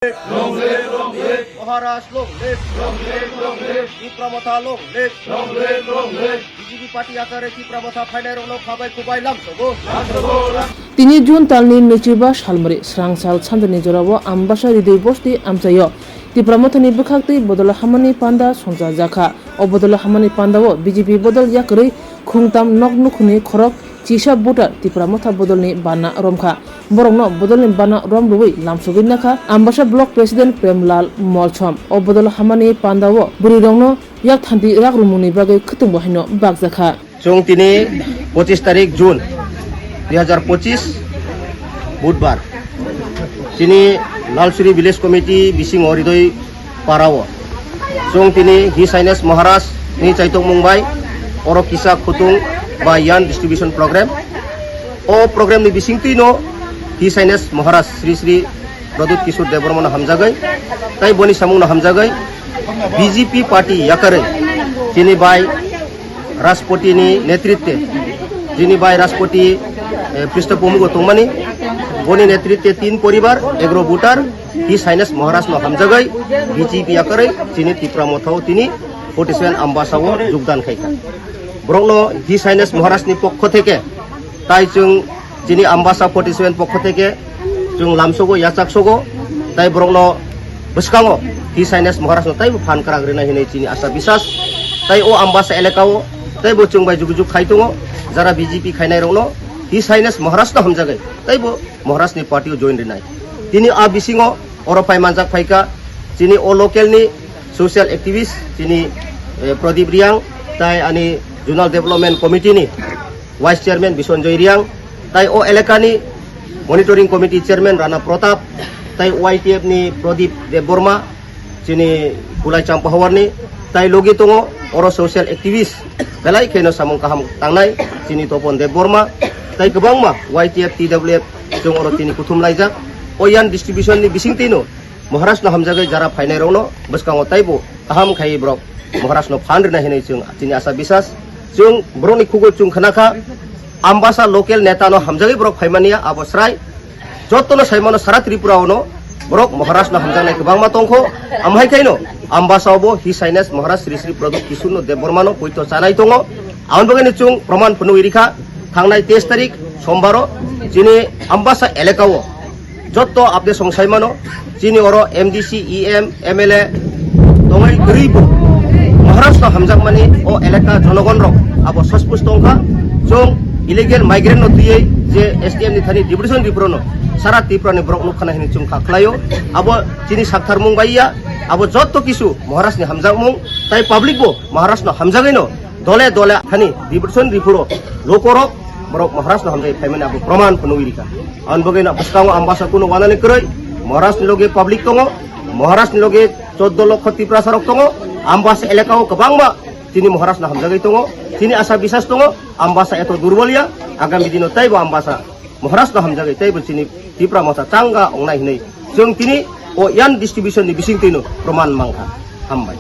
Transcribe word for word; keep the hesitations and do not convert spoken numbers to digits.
Long live, long live. Maharaj long live. Long live, long live. Tipra Motha long live. Long live, long live. B J P party yakare Tipra Motha phainai rokno khabai kubai lamsogo. Lamsogo, lam- Tini June talni nwichiba salmari srang sal sanjani jorao Ambasa Ridui Bosti amchaio Tipra Mothani bwkhaktwi bodol hamani panda songchajakha. O bodol hamani pandao B J P bodol yakarwi khungtam nok nukhungni khorok chisa voter Tipra Motha bodolni bana romkha. Borokno bodolni bana rom rwui lamsogwi nakha Ambasa Block President Premlal Molsom. O bodol hamani pandao bwrwirokno yak thanti rak rwmungni bagwi khwtwngbo haino bakjakha. Chwng tini pochis tarik June dui hazar pochis Budbar. Chini Lalsuri Village Committee bisingo Ridoi Parao. Chwng tini His Highness Maharaj ni chaitokmung bai oro kisa khutung ba yarn distribution program. O program ni bisingtwi no His Highness Maharaj Sri Sri Pradyut Kishore Debbarma no hamjagwi, tai boni samung no hamjagwi B J P party yakarwi chini bai Rashtrapati ni netritwe, chini bai Rashtrapati, eh, Prishta Pramugo tongmani, boni netritwe tin poribar, egro voter, His Highness Maharaj no hamjagwi, B J P yakarwi, chini Tipra Mothao tini forty seven Ambasa o jogdan khaikha. Borokno His Highness Maharaj ni pokho theke, tai chwng chini Ambasa forty seven pokho theke, chwng lamsogo, yachaksogo, tai borokno bwskango His Highness Maharaj no taibo phan kwrak rwnai hinwi chini asa bisas. Tai o Ambasa elaka o taibo chwng bai jugujug khai tongo, jara B J P khainai rokno His Highness Maharaj no hamjagwi taibo Maharaj ni party o join rwnai. Tini a bisingo oro phai manjak phaikha chini o local ni social activist chini, eh, Pradip Riang tai ani Zonal Development Committee ni Vice Chairman Bisonjoy Riang, tai o elakani Monitoring Committee Chairman Rana Pratap, tai Y T F ni Pradip Debbarma, chini Kulai Champahawarni, tai logi tongo oro social activist, belai kheno samung kaham tangnai, chini Topon Debbarma, tai kwbangma Y T F, T W F, chwng oro tini kuthum laijak. O yarn distribution ni bisingtwino Maharaj no hamjagwi jara phainai rokno bwskango taibo kaham khai borok Maharaj no phan rwna hinwi chwng chini asa bisas. Chwng borokni khugo chwng khna kha, Ambasa local neta no hamjagwi borok phaimani ya, abo srai. Jotono saimano sara Tripura ono borok Maharaj no hamjaknai kwbangma tongkho. Amhai khaino Ambasa obo His Highness Maharaj Sri Sri Pradyut Kishore no Debbarma no poito chanai tongo. Aboni bagwi no chwng proman phunugwi rikha, thangnai teis tarik Sombaro chini Ambasa elaka o jotto update song sai mano, chini oro M D C, E M, M L A tongwi kwrwi bo Maharaj no hamjakmani o elaka jonogon rok abo suspicious tongkha. Chwng illegal migrant no twiwi je S D M ni thani deputation ripro no sara Tripura ni borok nukha na hinwi chwng kha khlaio. Abo chini saktharmung bai ya, abo jotto kisu Maharaj ni hamjakmung, tai public bo Maharaj no hamjagwi no dole dole hani deputation ripro lokorok borok Maharaj no hamjagwi phaimani abo proman phunugwi rikha. Aboni bagwi no bwskango Ambasa kuno wanani kwrwi, Maharaj ni loge public tongo, Maharaj ni loge choddo lokho Tiprasa rok tongo, Ambasa elaka o kwbangma chini Maharaj no hamjagwi tongo, chini asa bisas tongo, Ambasa eto durbol ya, agami dino taibo Ambasa Maharaj no hamjagwi taibo chini Tipra Motha changa ongnai hinwi chwng tini o yarn distribution ni bisingtwi no proman mankha. Hambai.